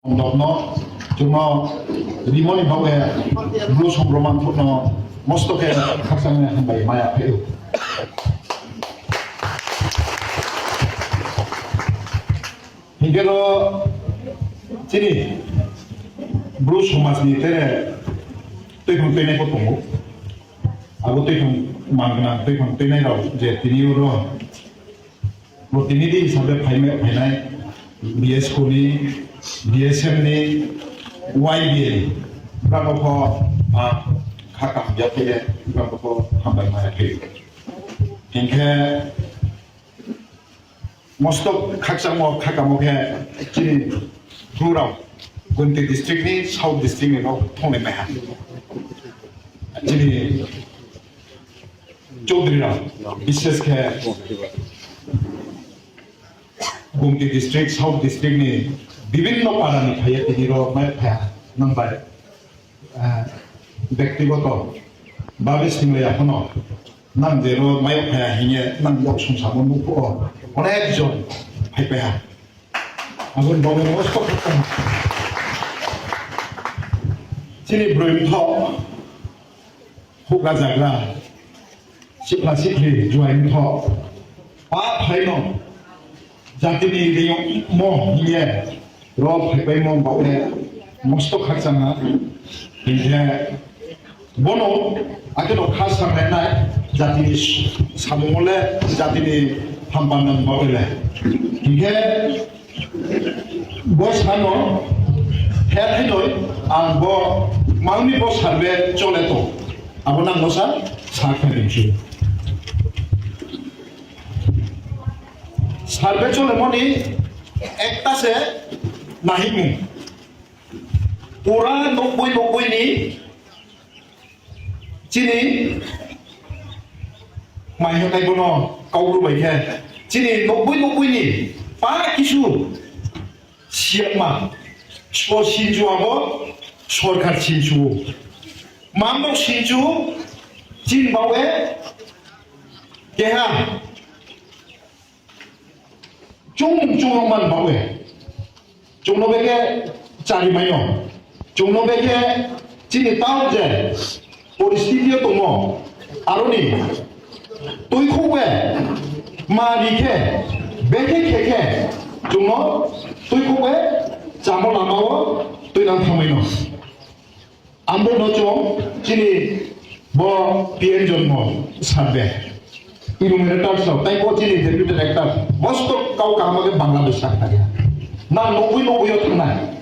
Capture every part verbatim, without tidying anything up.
Dokno chwngno rimoni bagwi Bru Songroman phutno mosto khe khakchangni hambai maya phaio. Hinkhe no chini Bru somajni tere twiphang twinai bo tongo. Abo twiphang mang gwnang twiphang twinai rok je tini oro protinidhi hisabe phaimai phainai B S K ni, B S M ni, Y B A ni, brabo kho, ah, kha kaham ya khe, brabo kho hambai maya khe. Hinkhe mosto khakchangmo khakamo khe chini Bru rok Gumti district ni, South district ni rok thongnai maiha. Chini Chaudhary rok, bishes khe Gumti district, South district ni bibinno para ni phaiya tini rok mai phaiya nang bai, ah, bektigoto babe singlaiya phano nang je rok mai phaiya hinya nang yok sungsamo nukho onek jon phai phaiha. Aboni bagwi mosto khakchang. Chini bwrwi mtho hukra jagra, sikla sikli juai mtho, pa phaino jatini riyokmo hiye rok phaipaimo bagwi mosto khakchangha. Hinkhe bono akhe rok kha sangnai nai jatini samungole jatini hampanda bagwile. Hinkhe Bo sano, he thainoi ang bo mangni bo survey chole tong. Abo nang no sa, sa kharim si. Survey chole moni ekta se nahi mung. Pura nokboi nokboi ni Chini mai hwnkhai bono kaubru bai khe chini nokboi nokboi ni pa kisu siyakma so sinchu abo sorkar sinchu mambo sinchu chin bawe keha Chwng chwng rok man bawe. Chwngno beke chari maino. Chwngno beke chini town je poristiti o tongo. Aroni twi khukwe ma ri khe beke khe khe chwngno twi khukwe chamo lama o twi nang thangmaino. Ambo no chwng chini bo P N Jonmo sarbe. Enumerators rok, tai bo chini deputy director. Mosto kau kaham khe Bangladesh sak thangya. Nang nugwi nugwi o thangnai.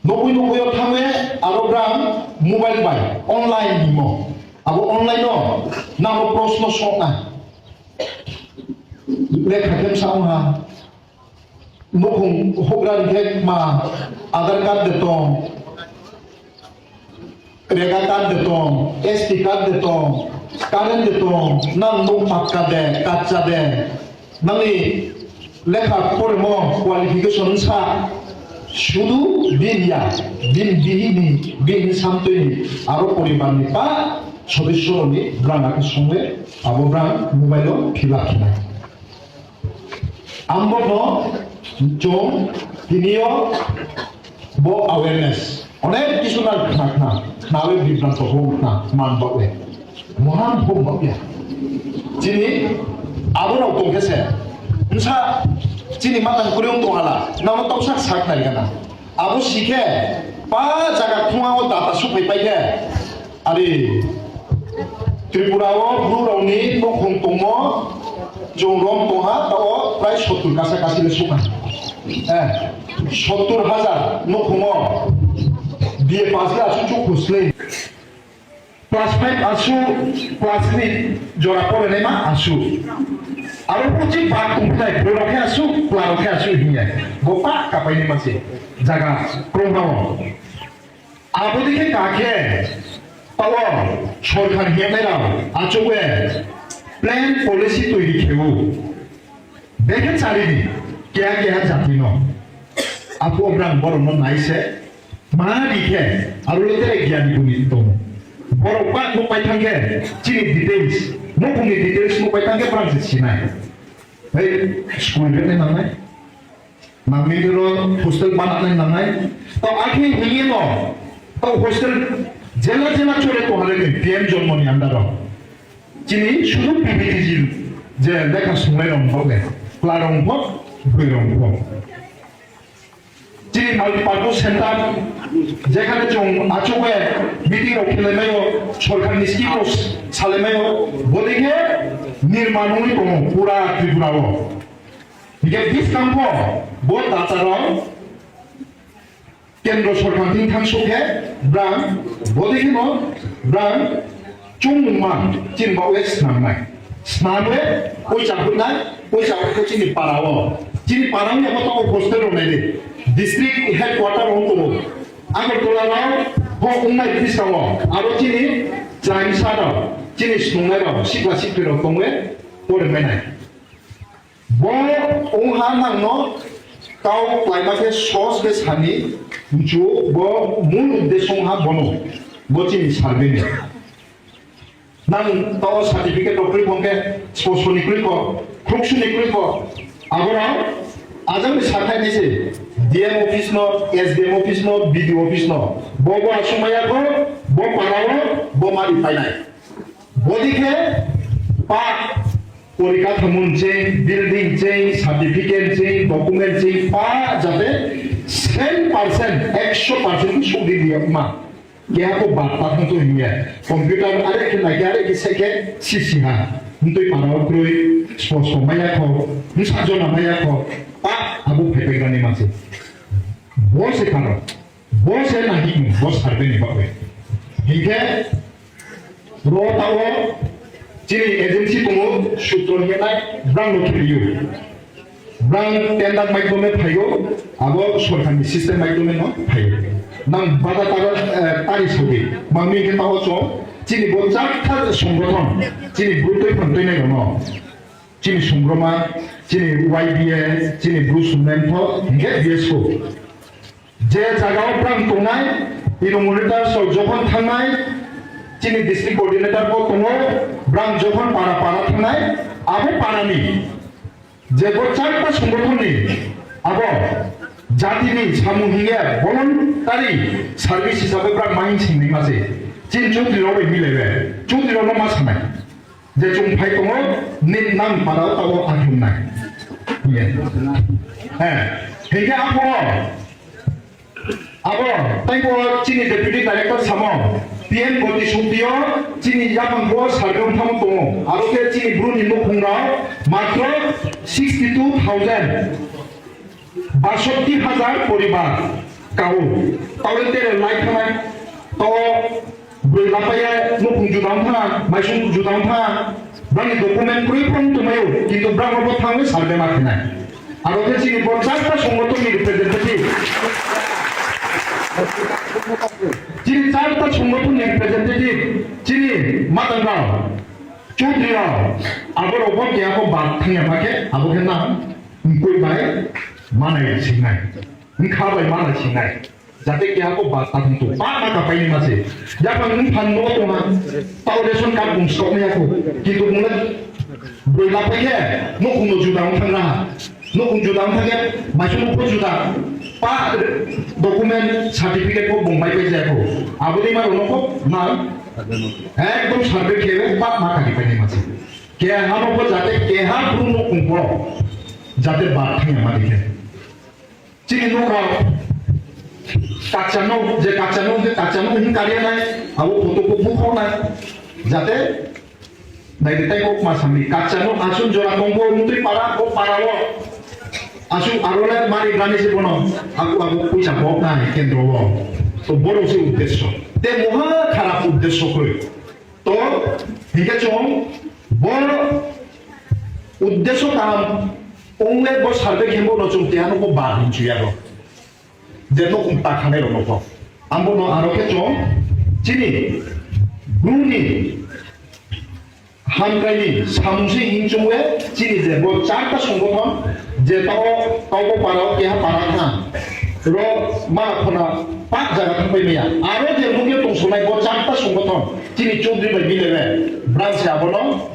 Nugwi nugwi o thangwi aro brang mobile bai online himo. Abo online o nang bo proshno sokna. Lekha khe bwsa wngha. Nukhung hukra rikhe ma Aadhaar card de tong, Rega card de tong, S T card de tong, current de tong, nang nuk patka de, kacha de, nangni lekha porimo qualification sa, sudu bin ya, bin bihini, bin samtwini, aro poribarni pa sodosyorokni brang akhe songwi abo brang mobile o fill up khinai. Ambono chwng tinio bo awareness. Onek kisu na khna khna, khnawi bibranto bo khna man bawe. Mohan bo bapya. Chini abo rok tong khe se. Nsa chini matang kuriung tong hala, namo toksa sak nai gana. Abo sikhe pa jaga thunga o data suphai pai khe. Ari Tripura o Bru rokni nukhung tongmo, chwng rom tongha, tao prai sottur kasa kasi le sukha. Eh, sottur hajar nukhungo B A pass le aswk chuk khusle. Class five asu, class three jora pore naima asu. Aro puchi bak tongthai, borok khe asu, pla rok khe asu hinya. Bo pa kapai naima se jaga krongma o. Aboni khe kakhe tao sorkar hemai rao achukwe plan policy toiri kheu. Bekhe charini keha keha jati no. Apo brang borok no naise ma dikhe aro le tere gyani guni tongo. Borok ba nuk pai thangkhe chini details, nukhungni details nuk pai thangkhe brang se sinai. Hei, school re nai nangnai. Nangni doro hostel bananai nangnai. To akhe hini no, to hostel jela jela chore to hare ni P M Janmani under o. Chini sudu P B T G je lekha sungnai rong bok le, kla rong bok, bwrwi rong bok. Chini multipurpose center, jekhane chwng achukhe meeting rok khlaimaio, sorkarni scheme rok salaimaio, bodikhe nirman wngwi tongo pura Tripura o. Hingkhe bwskangpho bo datarok kendro sorkar thing thangsukhe brang, bodikhe no brang chwngmungma chini bagwi snamnai. Snamwi poisa hwnai, poisa hwnkhe chini para o. Chini para wngya bo tongo hostel rok naidi. District headquarter o tongo. Agartala rok bo wngnai bwskango. Aro chini chaimsa rok, chini snungnai rok, sikla sikli rok tongwi porimai nai. Bo wngha nangno kau klaima khe sohos khe sani muchuk, bo mul uddesho wngha bono, bo chini survey ni. Nang to certificate rok kwrwi phone khe, sposoni kwrwi kho, khruksuni kwrwi kho, aborok ajang ni sathai ni se D M office no, S D M office no, B D O office no, bo bo aswk maya kho, bo para o, bo mari painai. Bodi khe pa porikathamun cheng, building cheng, certificate cheng, document cheng, pa jate same percent, ekso percent sudi diya ma. Keha ko bat ta thang to hinya. Computer are khe nai are khe sai khe sisi ha. Ntui para o kroi, spo spo maya kho, nsa jona maya kho, pa abu phepek rani mase. Bo se karo. Bo se nahikmung, bo survey ni bagwi. Hinkhe ro tao chini agency tongo, sutro hinai brang no khiriyo. Brang tender maidhyome phaiyo, abo sorkarni system maidhyome no phaiyo. Nang bada tara, eh, tari saudi, mangmi hinkhe tao chwng chini bo chakthar songgothon, chini bru twi phang twi nai rokno. Chini Sungroma, chini Y B A, chini Bru Sungnem tho, hinkhe B S K. Je jagao brang tongnai, Tino Monitor so jokhon thangnai, chini district coordinator bo tongo, brang jokhon para para thangnai, abo parani, je bo charta songothonni, abo jatini samung hiye voluntary service hisabe brang main singni mase, chini Chaudhary rok bai milebe, Chaudhary rok no ma sanai. Je chwng phai tongo, ni nang para o tabok ang himnai. Hiye. He, hinkhe aphuru abo tei bo chini deputy director samo P M Gati Shakti o chini yaphang bo survey wng thangwi tongo. Aro khe chini bru ni nukhung rok matro sixty two thousand. Basotti hajar poribar kao. Tawi tere lai thanai. To bwrwi lapaiya nukhung juda wng thana, maisung juda wng thana. Bani document kwrwi phano tongmaio, kintu brang bo thangwi survey ma khinai. Aro khe chini bo charta songothon ni representative. Chini charta songothon ni representative, chini matangrao, Chaudhary rao, aborok bo keha ko bad thangya ma khe, abo khe nang. Mkui bai manai singnai, mkha bai manai singnai, jate keha ko ba tatung tu ba ma ka paini mase. Yapang mkhan no tongha, tao ration card bung sok ya ko, kintu bung le boi la pai khe, no kung no juda wng thang raha, no kung juda wng thang khe, maisu no ko juda, pa document certificate ko bung bai pai jaya ko, abo ni ma no ko na, ekdom survey khe ba ma ka paini mase. Keha no bo jate keha bru no kung ko, jate ba thang ya ma dikhe. Chini nokra kakcha nok, je kakcha nok, je kakcha nok hin kariya nai, abo photo ko bukho nai, jate nai de tai kok ma sami kakcha nok asun jora tongbo mutui para, o para o asun aro le mari brani se bono, aku abo puisa bok nai kendro o. To boro se uddesho, te moha kharap uddesho koi. To, hinkhe chwng bo uddesho kaham wngle bo survey khe bo no chwng keha no ko ba hinchu ya bo. Je no kung ta khanai rok no ko. Ambo no aro khe chwng chini bru ni hamkrai ni samung se hinchung le chini je bo charta songothon je tao tao bo para o keha para kha ro ma khona pak jaga thang pai maya. Aro je nugwi tong sonai bo charta songothon chini Chaudhary bai bile be branch abono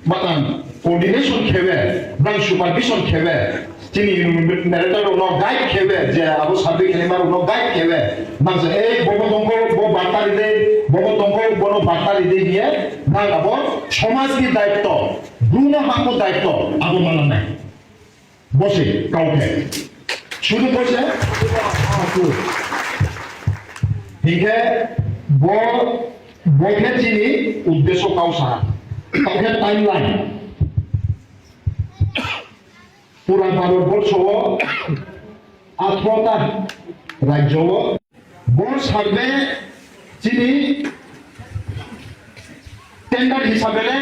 matang coordination khebe, brang supervision khebe, Chini enumerator rokno guide khewe, je abo survey khlaima rokno guide khewe. Nang se, "Ei, bobo tongkho, bo barta ride, bobo tongkho, bono barta ride," hiye nang abo somajni daitto, bruno hakni daitto abo mananai. Bose, kaukhe. Sudu bose, hinkhe bo, bo khe chini uddesho kausa. Kaukhe timeline. Pura Bharat borsho o athrota rajyo o bo survey chini tender hisabe le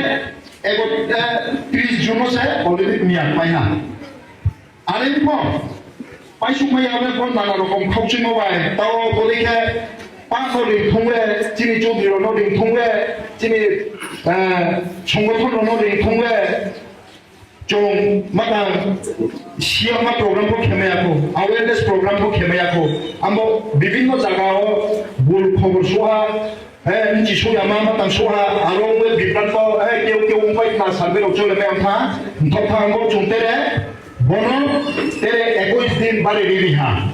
ego, eh, tris June o se already miya paina. Are bo paisuk maya bo nana rokom khauchimo bai tao bori khe pa no ring thung le chini chudri no ring thung le chini, eh, songothon no ring thung le. Chwng matang siyama program bo khemaya kho, awareness program bo khemaya kho. Amo bibinno jaga o bul khobor suha, eh, nchi suya ma matang suha, aro wngwi bibranto, eh, keu keu wngpai na survey rok chole me wngkha, nthok tha amo chwng tere, bono tere ekush din bari riri ha.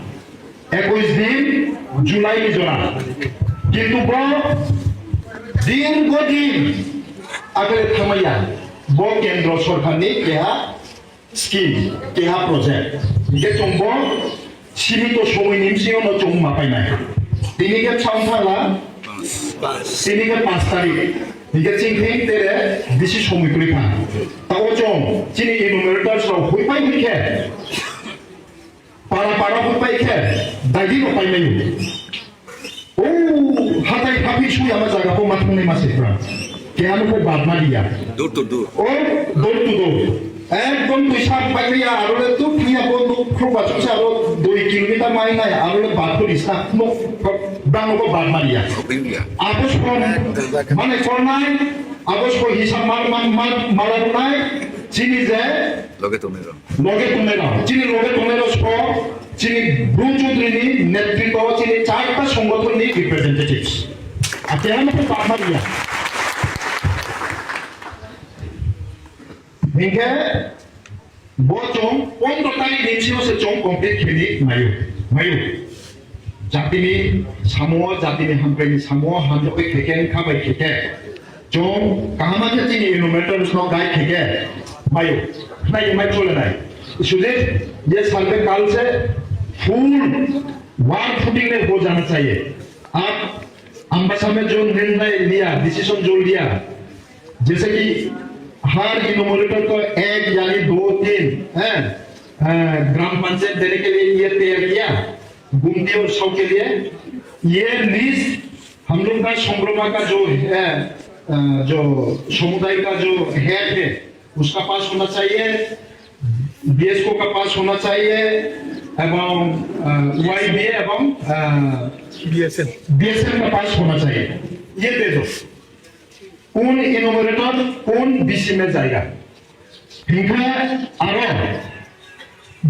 Ekush din July ni jora. Kintu bo dirgo din agre thamaya. Bo kendro sorkar ni keha scheme, keha project. Hingke chwng bo simi to somoi ni bisingo no chwng ma painai. Tini ke chwng thangla, tini ke panch tarik. Hingke chwng thing tere bisi somoi kwrwi kha. Tabo chwng chini enumerators rok huipai huikhe. Para para hwnpai khe daidi no paimai. O hatai hapi sui ama jaga ko mathung ni masi pra. Ke ano ko bad ma diya. Door to door. O door to door. Ekdom tuisa paimai ya arole tu thaya ko tu khro ba chuksa aro dui kilometer mai nai arole bad ko dista no bang ko bad ma diya. Open diya. Abo song mane kornai abo song hisab mar mar mar mar nai chini je. Loge tongnai rok. Loge tongnai rok. Chini loge tongnai rok song chini Bru Chudri ni netritwa o chini charta songothon ni representatives. Ate ano ko bakma riya. Hingke bo chong pondro tarik ni sio se chong complete kheni mayu. Mayu. Jatini samo, jatini hamkrai ni samo, hamjokhe kheke, khabai kheke. Chong kahama khe chini enumerators no gai kheke mayo. Nai mai chole nai. Sujit, ye survey kal se full war footing mein ho jana chahiye. Aap Ambasa mein jo nirnay liya, decision jo liya, jaise ki har enumerator ko ek yani do teen, hain, gram panchayat dene ke liye ye taiyar kiya. Gumti aur Saw ke liye ye list hum log ka Songroma ka jo hai, eh, jo samuday ka jo head hai, uska pass hona chahiye, B S K ka pass hona chahiye, ebong, eh, Y B A ebong, eh, B S N, B S N ka pass hona chahiye. Ye de do. Kon enumerator, kon B C mein jayega? Hinkhe aro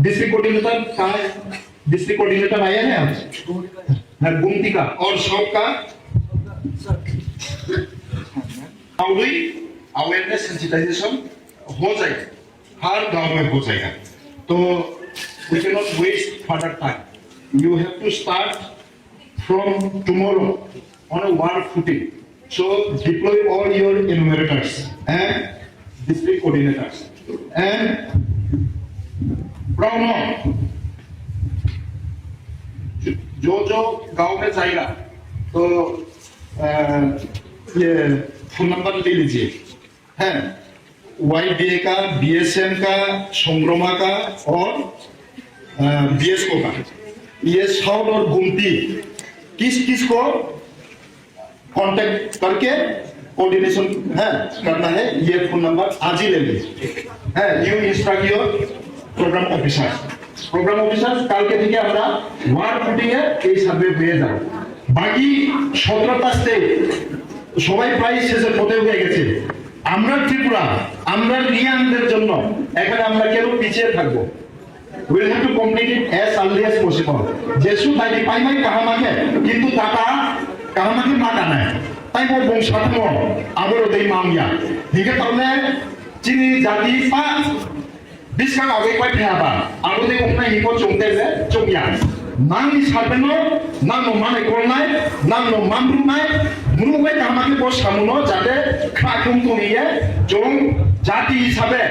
district coordinator ka, district coordinator aya na? Na Gumti ka aur sabka? Aur awareness sensitization ho jayega, har gaon mein ho jayega. To we cannot waste further time. You have to start from tomorrow on a war footing. So deploy all your enumerators and district coordinators and ब्राउनो जो जो गांव में जाएगा तो, अ, ये phone number ले लीजिए। हैं, Y B A का, B S N का, संग्रमा का और, अ, B S K का, ये साउथ और गुमती किस किस को कांटेक्ट करके कोऑर्डिनेशन, हैं, करना है, ये फोन नंबर आज ही ले लीजिए। हैं, you instruct your program officer। Program officer, কালকে থেকে আমরা ওয়ার ফুটিং এ এই সার্ভে পেয়ে যাব। বাকি সতেরোটা স্টেট সবাই প্রায় শেষের পথে হয়ে গেছে। আমরা ত্রিপুরা, আমরা রিয়াংদের জন্য এখানে আমরা কেন পিছিয়ে থাকবো? We have to complete it as early as possible. Jesu dai di paimai kaham khe, kintu data kaham khe ma kanai. Tai bo bung satmo, aboro dei mamya. Hingke taule chini jati pa Biskang agwi pai phaya ba, abo de wngnai ni bo chwng tei le chwng ya. Nang ni sarbe no, nang no manai kolnai, nang no manruknai, munu bai kaham khe bo samu no jate khra khum tong ye, chwng jati hisabe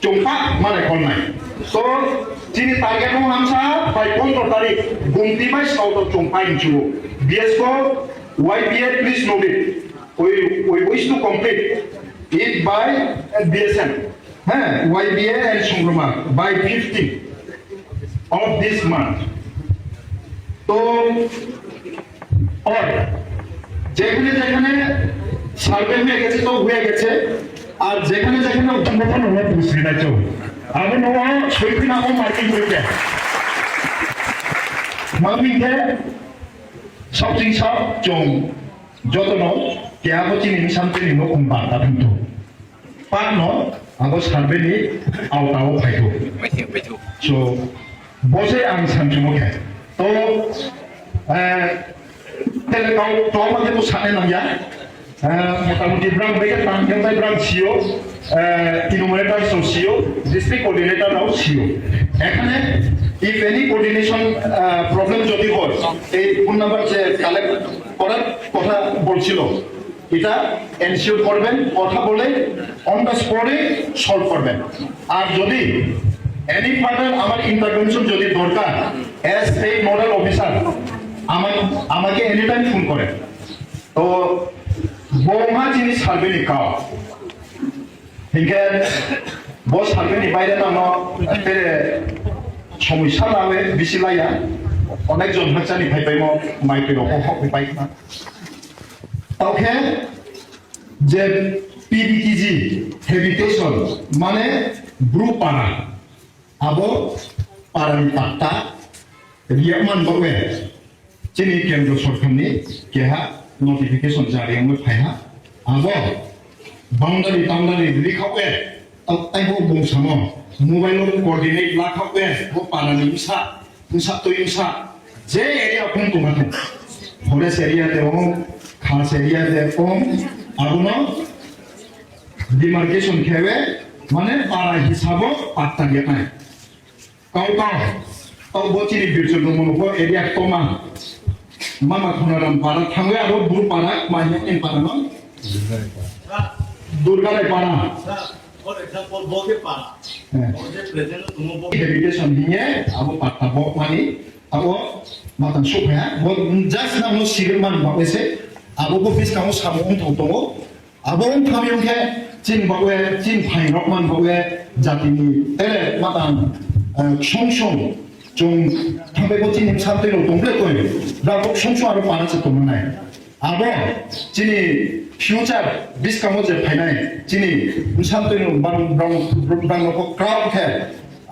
chwng pa manai kolnai. So, chini target no hamsa bai pondro tarik, gumti bai sauto chwng pa inchu. B S ko Y B A, please note it. We, we wish to complete it by B S N. হ্যাঁ, Y B A and Songroma by fifteen of this month. তো, or যেখানে যেখানে সার্ভে হয়ে গেছে তো হয়ে গেছে, আর যেখানে যেখানে উদ্বোধন হয়ে পৌঁছে না কেউ, আমি নব সৈফিনা ও মার্কিং গ্রুপে মার্কিংকে সব চিকিৎসা চৌ যত্ন কে আগো চিনি মিশাম চিনি নকুম বার্তা কিন্তু পাকno abo survey ni aota o phaikho. So, bo se ang sanchimo khe. To, eh, tele kau to ma khe to sane nangya. Eh, মোটামুটি brang bai khe tang khe bai brang sio, eh, enumerator so sio, district coordinator rao sio. এখানে if any coordination, eh, problem যদি হয়, এই phone number যে কালেক্ট করার কথা বলছিল, এটা এনশিওর করবেন, কথা বলে অন দ্য স্পটে সলভ করবেন। আর যদি এনি ফার্দার আমার ইন্টারভেনশন যদি দরকার, অ্যাজ এ নোডাল অফিসার, আমার, আমাকে এনি টাইম ফোন করেন। তো বৌমা যিনি সার্ভে নিকাও, হিংকে বস সার্ভে নি বাইরে নানো, tere সমস্যা না হয়ে বেশি লাইয়া, অনেকজন হাজানি ভাই পাইমো, মাইপে রকম হক পাইমা। Tao khe je P B T G habitation mane Bru para, abo para ni patta riya man bawe chini kendro sorkar ni keha notification jari wngwi phaiha, abo boundary boundary rikha we, tao taibo bung samo mobile o coordinate lakha we, bo para ni bwsa Wngsa twi wngsa, je area kung tongma thung, forest area de ong, khas area de ong, abono demarcation khewe, mane para hisabo patta liya nai. Kau kau, kau bo chini birchon dongmo nukho area toma, mama Khonaram para thangwe aro buru para, mahi in para no, Durga Rai para. For example, bo khe para. Eh. Bo je present o tongo bo. Habitation hiye abo patta bo mani abo matang suk ya. Bo just na no sirip man ba se abo bo bis kamo samo ong thong tongo. Abo ong thami ong khe chin ba we chin phain rok man ba we jati ni tele matang, eh, song song chung thambe bo chin sam tei rok tong ble koi. Da bo song song aro para se tong nai. Abo chini future biskango je phainai chini bwsantwi rok bang, bang, bang rok kwrak khe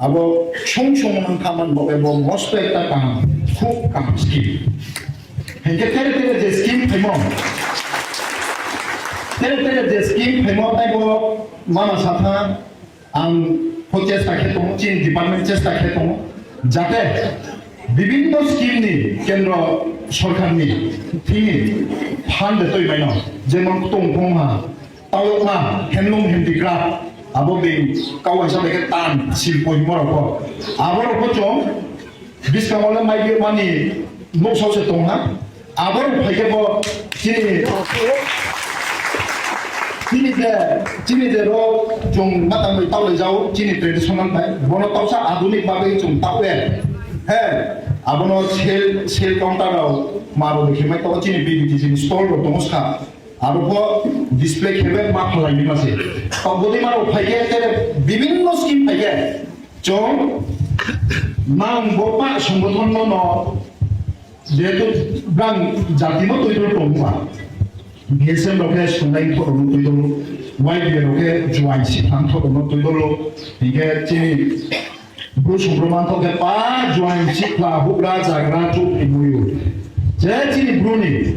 abo song song nang kha man bo ebo mosto ekta kaham, khub kaham scheme. Hinkhe tere tere je scheme phaimo, tere tere je scheme phaimo taibo mama satha Ang pho chesta khe tongo, chini department chesta khe tongo, jate bibinno scheme ni kendro sorkar ni thini fund de twi baino, jemon tong tong ha, tawok ha, handloom handicraft, abo beng kau waisa bai khe tan silpo himo rok pho, abo rok pho chwng Biskango le mai bi mani nuksa se tong ha. Abo ni phai khe bo chini, chini je, chini je ro chwng matang bai tawlai jao, chini traditional bai. Bono tawsa adhunik bagwi chwng tawe. He, abono sale, sale counter rok maro de khemai to chini B B T C ni stall rok tongo sa. Abo pho display khebe ma phalai ni mase. Tok bodi maro phai khe tere bibinno scheme phai khe. Chwng nang bo pa songgothon no no jehetu bang jati no twi tong tong ba. B S M rok khe songnai thok rok no twi tong, Y B A rok khe juaing si thang thok rok no twi tong, hinkhe chini Bru songro man thok khe pa juaing si thla hugra jagra chup ni muyu. Je chini Bru ni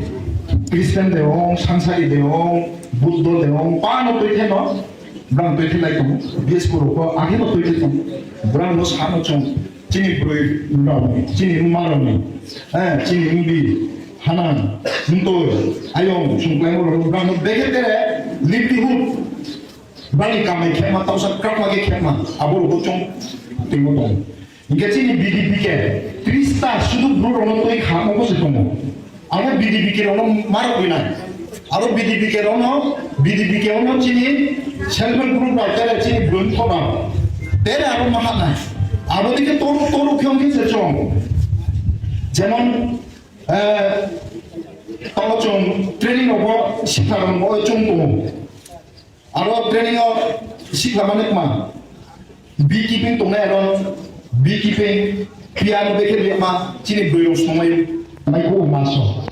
Christian de ong, Sangsari de ong, Buddho de ong, pa no twi khe no. Brang twi thilai tongo, B S P rok bo ageno twi thai tongo. Brang no sano chwng chini bwrwi rok, chini mma rok ni, eh, chini mbi, hanang, mtoi, ayong, chwng kwlai rok, brang no bege tere livelihood Bali kamai khema, tausa krakma khe khema, abo rokbo chwng twibo tongo. Hinkhe chini B D P K trista sudu bru rokno twi khamo bo se tongo. Abo B D P K rokno marok winai. Abo B D P K rokno, B D P K rokno chini self help group rok tere chini bru thona. Tere abo mahanai. Abo dikhe toru toru khe ongkhe se chwng. Jemon, eh, tamo chwng training rogo sikha rokno chwng tongo. Aro training o sikla mani kma beekeeping tongnai aro beekeeping piano bekhe lema chini bwrwi rok songnai mai ko maso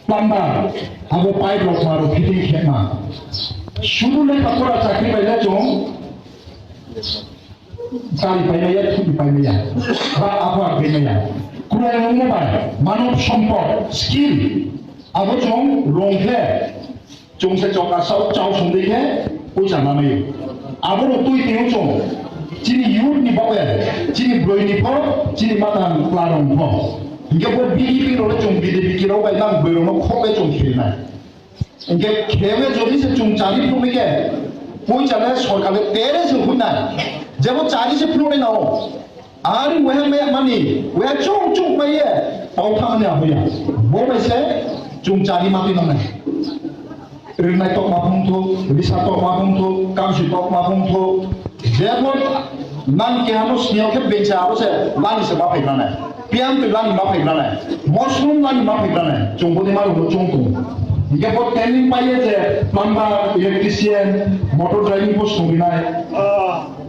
plumber abo pipe rok ma rok fitting khema sudu le pakora chakri bai le chong chari pai maya thubi pai maya ba apa pai maya kurai mo bai manob sompod skill abo chong rong khe Chwng se chokasao chao songwi khe poisa namaio. Aborok twi twiwi chwng chini youth ni bagwi, chini bwrwi ni pho, chini matang kwlarok pho. Hinkhe bo B J P rok le chwng B J P kirok bai nang bwrwi rokno khok bai chwng khirinai. Hinkhe khewe jodi se chwng chari phunuknwi khe poisa le sorkar le tere se huinai. Jebo chari se phunuknai nao. Ari weha maya mani, weha chuk chuk maya, pau thang ani ahoya. Bo bai se chung chari mati nangnai. Rinai tok ma phung thu, risa tok ma phung thu, kamsi tok ma phung thu. Jebo nang kehano sniyo khe bencha abo se lani se ma phai nanai. Piam tu lani ma phai nanai. Mosrum lani ma phai nanai. Chung bodi ma rung chung tung. Hingke bo training paye je plumber, electrician, motor driving po sung rinai.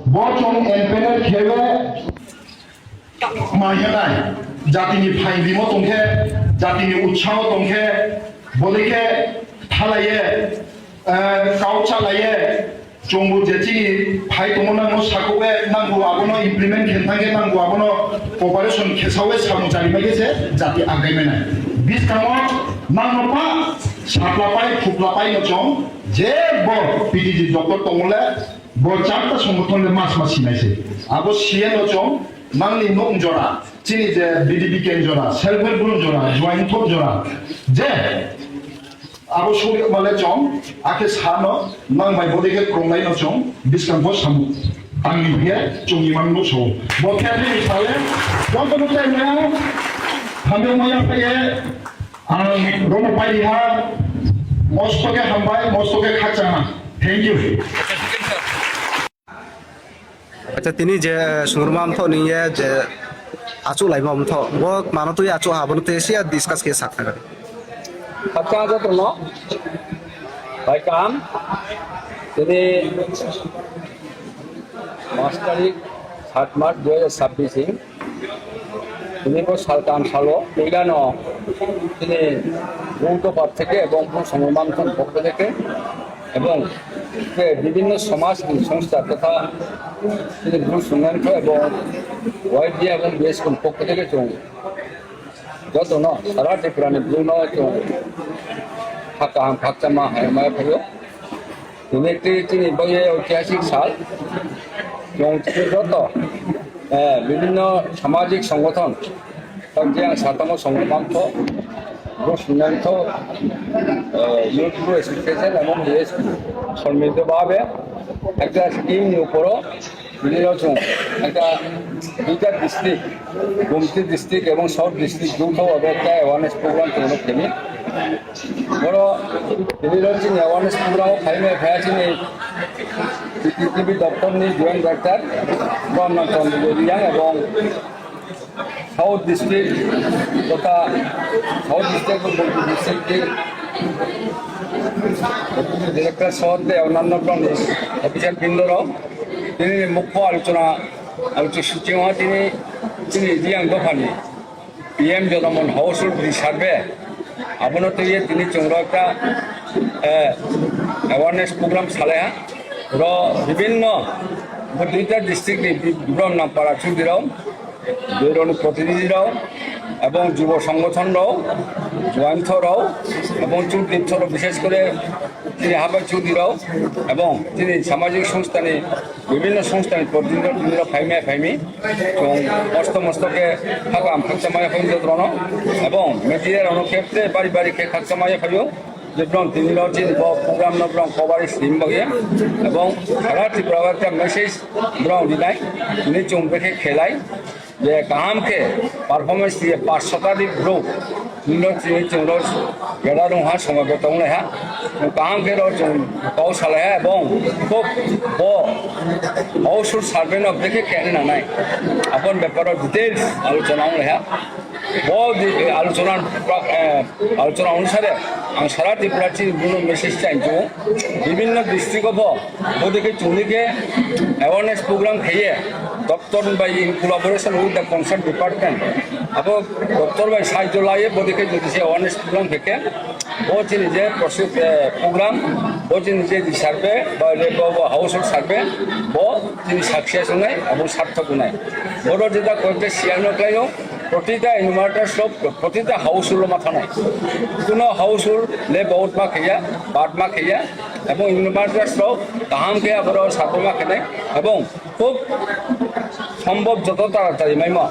Bo chwng empanel khewe ma hwnai, jatini phaingrimo tongkhe, jatini utsaho tongkhe, bodikhe thalaye, eh, kau chalaye, chwngbo je chini phai tongo nangno sakowe nangbo abono implement khe thangkhe nangbo abono cooperation khesawe samung chari maikhe se jati agaimanai. Biskango nangno pa saplapai phuklapai no chwng je bo P T G doctor tongole Bo charta songothon le mas mas sinai se. Abo C N O chong nangni nok jora, chini je B D B K jora, self help group jora, joint thok jora. Je abo suri male chong, ake sano nang bai bodi ke kronglai no chong, biskang bo samu. Tangni bia chong iman no so. Bo khe ni sale, joto no tai na, hambe maya phaye, Ang romo paiha, mosto ke hambai, mosto ke khachama. Thank you. Acha, tini je sungurma amtho ni ye je achu laima amtho, bo mano twi achu ha, bono twi sia discuss ke sak thang. Khachang joto no, bai kam, tini mas tarik sat March dui hajar sabbish in Tini bo saltan salo, puilano tini Bru Dopha theke ebong Bru Songmamthon pokho theke ebong je bibhinno somaj ni songstha totha tini Bru Songmamthon ebong Y B A ebong B S K ni pokho theke chwng jotono sara Tripura ni Bru no chwng ha kaham khakchangma hambai phaio. Tini twi chini bo ye oitihasik sal, chwng twi joto, eh, bibhinno samajik songgothon, tei ang satamo songgothon tho, bo swngnani tho, eh, Youth Bru Association ebong D S P, sommilit bhabe ekta scheme ni uporo Bini rok chwng ekta duita district, Gumti district ebong South district jungtho abo ekta awareness program tongno kemi. Boro bini rok chini awareness program o phaimai phaya chini T T P doptor ni joint director Brahma Chandra Reang ebong South District, totha South District, Gumti District ni Director soh tei onanno borokni official bindorok tini mukho alochona, alochona suchungo tini, tini Reang dophani P M Jonomon Household Free Survey abono twiwi tini chwng rok ta, eh, awareness program salaiha. Ro bibhinno bo duita district ni bi-, bibron nang para chudri rok, boroni protinidhi rok, ebong jubo songgothon rok, jointo rok, ebong chudri rok, bishesh kore chini habai chudri rok, ebong chini samajik songstha ni bibhinno songstha ni protinidhi rok, tini rok phaimai phaimi, chwng mosto mosto khe hakam khakchamaya phai joto rok no, ebong media rok no khe bari bari khe khakchamaya phaio. je brong tini no chini bo program no brong coverage team bagwi, ebong sara Tripura o ekta message brong rinai, tini chwng bekhe khelai je kaham khe performance ye pash sotadhik brouh tini no chini chwng ro geda rong ha, somobe tong lai ha, kaham khe ro chwng kok salai ha, ebong khub bo household survey no bekhe khe nanai, aboni beparo details alochona ong lai ha. Bo di-, alochona, eh, alochona onusare ang sara Tripura chini buno message chai tongo. Bibinno district o bo bodike chungdike awareness program kheye, doctor by in collaboration with the concerned department. Abo doctor by sahajyo laye bodike jodi se awareness program kheke, bo chini je prosi-, eh, program, bo chini je survey, ba je bo, bo household survey, bo chini success wngnai, abo sarthok wngnai. Boro jeda koyekta siyan no khlaio, protita enumerators rok, protita household o ma thanai. Kuno household le vote ma khaiya, bat ma khaiya, ebong enumerators rok kaham khe aboro satuma khenai, ebong khub sombhob joto taratari maimo.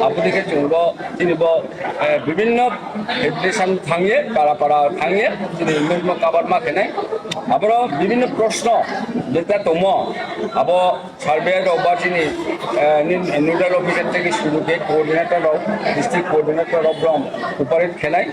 Aboni khe chwng bo, chini bo, eh, bibinno application thangye, para para thangye, chini mungno kabar ma khenai. Aboro bibinno proshno jeta tongmo, abo survey rok ba chini, eh, ni-, nodal officer theke shuru khe coordinator rok, district coordinator rok brom cooperate khenai,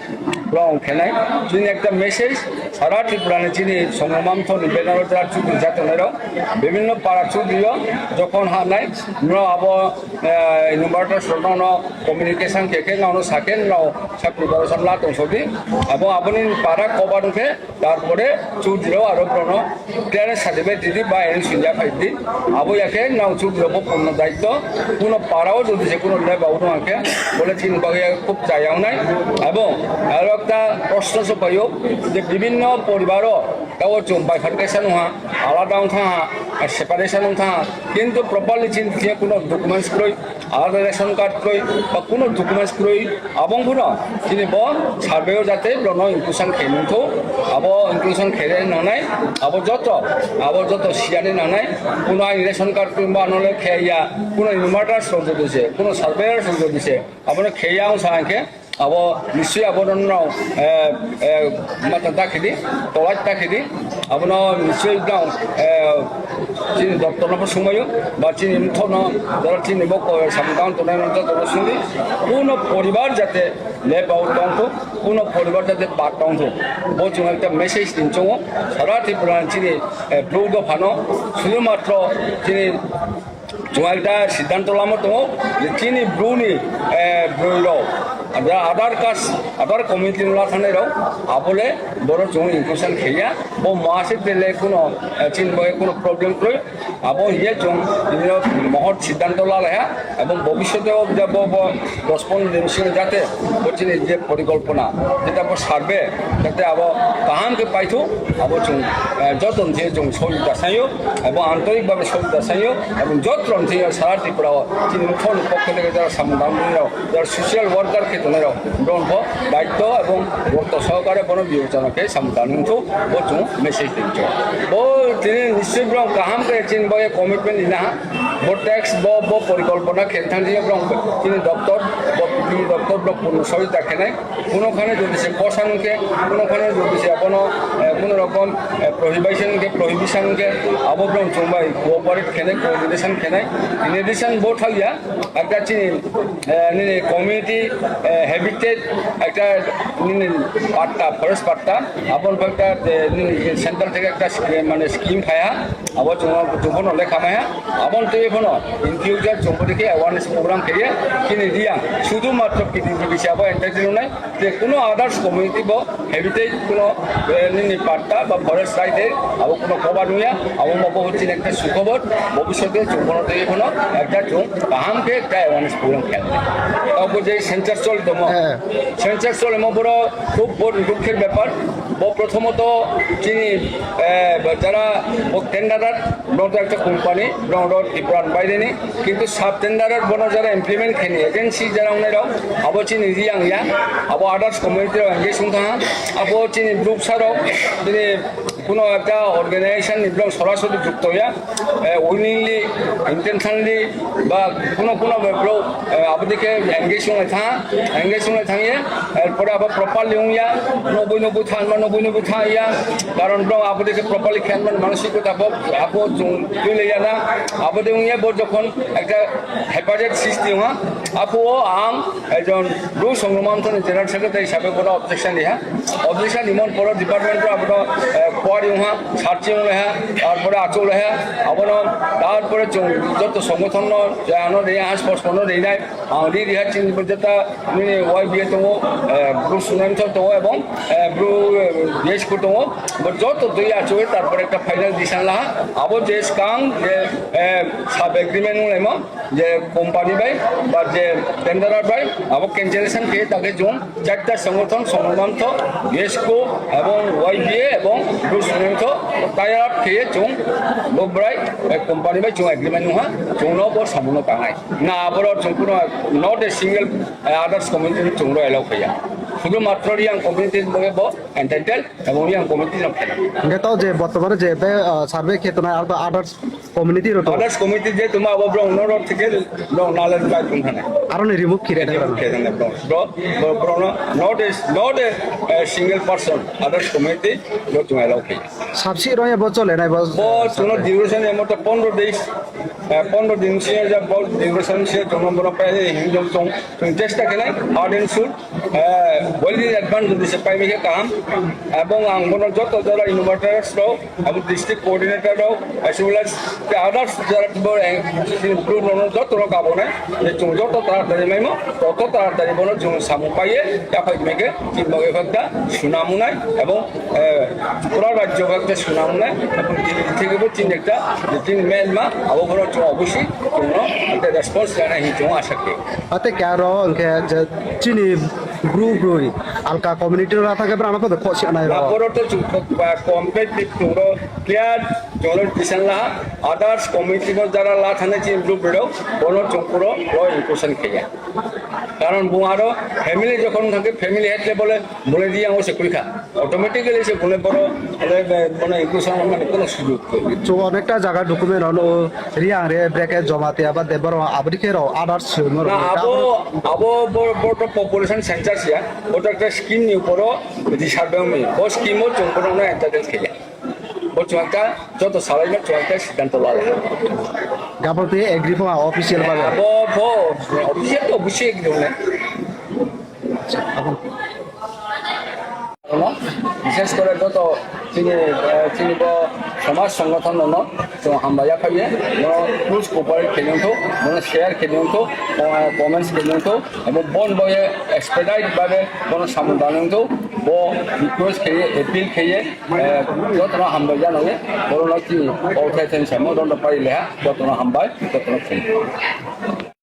brom khenai. Chini ekta message, sara Tripura ni chini Songmamtho ni banner o jara chukri jatonai rok, bibinno para chukri o jokhon hanai, no abo, eh, enumerators rok no communication khe khe no sakhe no sa preparation la tong sodi, abo aboni para cover khe Tarpore chudiro aro bono clearance certificate didi ba N O C ya phai di. Abo ya khe nang chudiro bo punno daitto. Kuno parao jodi se kuno le ba uno khe bole chini bagwi khub chaya wngnai. Abo aro ekta proshno se phaio je bibinno poribaro tao chwng bifurcation wngha, alada wngkha, separation wngkha, kintu properly chini je kuno documents kwrwi, alada ration card kwrwi ba kuno documents kwrwi, abo wngphano chini bo survey o jate bono inclusion khe nungthu, abo inclusion khe nangnai, abo joto, abo joto siyani nangnai, kuno aini ration card kwrwi ba ano le khe ya, kuno enumerators rok jodi se, kuno surveyors rok jodi se, abono khe ya wngsa hwnkhe, abo nisui abono no, eh, eh, mata ta khidi, tolai ta khidi, abono nisui no, eh, chini doctor no bo sungmaio, ba chini mtho no, jara chini bo ko samung tang tongnai no joto no sungdi, kuno poribar jate le bao tongthu, kuno poribar jate ba tongthu, bo chwng ekta message tin chongo, sara Tripura chini, eh, bru do phano, sudu matro chini Chwng ekta siddhanto lama tongo je chini bruni, eh, broi rok, ada Aadhaar card, Aadhaar community no lathanai rok, abole boro chwng inclusion khaiya, bo mase tele kuno, eh, chini bo kuno problem kroi, abo hiye chwng tini mohor siddhanto lalaiha, ebong bobishote o bo, bo dos pondro din sini jate bo chini je porikolpona, jeta bo survey, jate abo kaham khe paithu, abo chwng, eh, joto ni je chwng sohojita saio, abo antorik bhabe sohojita saio, abo joto ni je sara Tripura o chini mukho ni pokho theke jara samung tangmani rok, jara social worker khe tongnai rok, bron bo daitto abo gorto sohokare bono biyochana khe samung tangmani wngthu, bo chwng message tongcho. Bo tini nischoi bron kaham khe chini bo commitment ina ha. Bo tax bo, bo porikolpona khe thang jia bron chini doctor, bo chini doctor bron punno sohojita khenai. Kuno khane jodi se kosa nungkhe, kuno khane jodi se abono, eh, kuno rokom, eh, prohibition nungkhe, prohibition nungkhe, abo bron chwng bai cooperate khenai, coordination khenai. In addition, bo thangya, ekta chini, eh, nini community, eh, habitat, ekta nini patta, forest patta, aboni pore ekta, eh, nini central theke ekta sch-, mane scheme phaiya. Abo chwng, chwng bono lekha maya. Aboni twi bono in future chwng bo dikhe awareness program khaiye. Chini Reang sudhu matro P D P bisa bo entitled nai. Je kuno others community bo habitat kuno, eh, nini patta ba forest right e abo kuno cover nuya. Abo mo bo chini ekta sukhobor. Bobishote chwng bono twi bono ekta chwng kaham khe ekta awareness program khe. Abo je census choli tomo. Census choli mo boro khub bor dukher bepar. Bo prothomoto chini, eh, jara bo tenderer, bo to ekta company, bo to Tripura ni baire ni, kintu sub tenderer bono jara implement khaini agency jara ongnai rok, abo chini Reang ya, abo others community rok engage wngkha, abo chini Duksa rok, chini Kuno ekta organization ni borok sorasori jukto ya, eh, willingly, intentionally, ba kuno kuno borok, eh, abo dike engage wngwi tha, engage wngwi thang ya, erpore abo properly wng ya, nobwi nobwi tha, nobwi nobwi tha ya, karon borok abo dike properly khe manasik ta bo, abo chung twi le ya na, abo de wng ya bo jokhon ekta hepajat sisti wng ha, apo ang ekjon Bru Songromantoni General Secretary hisabe bono objection riha. Objection rimani poro department o abono, eh, kuari wngha, searching wngha, tarpore achuk wngha, abono tarpore chwng joto songothon no, je ano rinai, has post no rinai, ang ri riha chini jeta nini Y B A tongo, eh, Bru Songromantho tongo ebong, eh, Bru, eh, B S K tongo, bo joto twi achuk tarpore ekta final decision laha, abo je skang je, eh, sub agreement wnglaimo, je company bai ba je tenderer bai abo cancellation khe ta khe chwng charta songothon, Songromantho, B S K ebong Y B A ebong Bru Songromantho tie up khe chwng bo bwrai, eh, company bai chwng agreement wngha, chwngno bo samungo tangnai. Na aborok chwng kuno not a single, eh, others community chwngno allow khaiya. Sudhu matro Reang community bo entitled ebong Reang community no khaina. Hingke to je bortomane je be, ah, survey khe tongnai aro to others community rok to. Others community je tongma abo borok no rok thike borok nalai bai tong thane. Aro ni remove khe rek Remove khe thane borok. Borok, borok, borok no not a, not a, a single person others community borok tong allow khe. Sabsi rok bo chole nai bo. Bo chwngno duration emo to pondro days, eh, pondro din sini je bo duration se tongno borok pai hin jom tong. Chwng chesta khenai, hard and soon, eh, well in advance jodi se pai bikhe kaham. Ebong ang bono joto jora innovators rok, abo district coordinator rok, as well as the others jara bo, eh, group rok joto rok abonai, je chwng joto taratari maimo, joto taratari bono chwng samung paiye, yaphai mege, chini bagwi phakta, sunamunai, ebong, eh, pura rajyo phakta sunamunai, ebong chini thikebo chini ekta, chini main ma, abo bono chwng obviously, chwngno, ekta response rana hi chwng asha khe. Ate kya ro hwnkhe je chini group rwi alka community rok thangkhe brang khe khosya nai ro. Aborok to chwng ba competitive chwngno clear chwngno decision la others community no jara la thangna chini group rok bono chwng puro lo inclusion kheya. Karon bo aro family jokhon thangkhe family head level e bole di ang o se kwikha. Automatically se bole boro, bole, bole inclusion mane kono sujog. Chwng onekta jaga document rok no Reang re bracket Jamatia ba Debbarma aboni khe rok others swimo rok. Na abo, abo bo, bo to population census ya, bo to ekta scheme ni uporo di survey mi. Bo scheme o chwng bono no entitled khe ya. Bo chwng ekta joto salai no chwng ekta siddhanto la. Gabon te agree phong official ba. Abo bo official to busi agree ne. Bishes kore joto chini, eh, chini bo somaj songothon no chwng hambai ya phaiye, bono please cooperate khe nang thok, bono share khe nang thok, eh, comments khe nang thok, abo bon boye expedite babe bono samung da nang thok, bo request khe, appeal khe, eh, joto no hambai ya nang ye, bono chini o thai thai samo don pai leha, joto no hambai, joto no khe.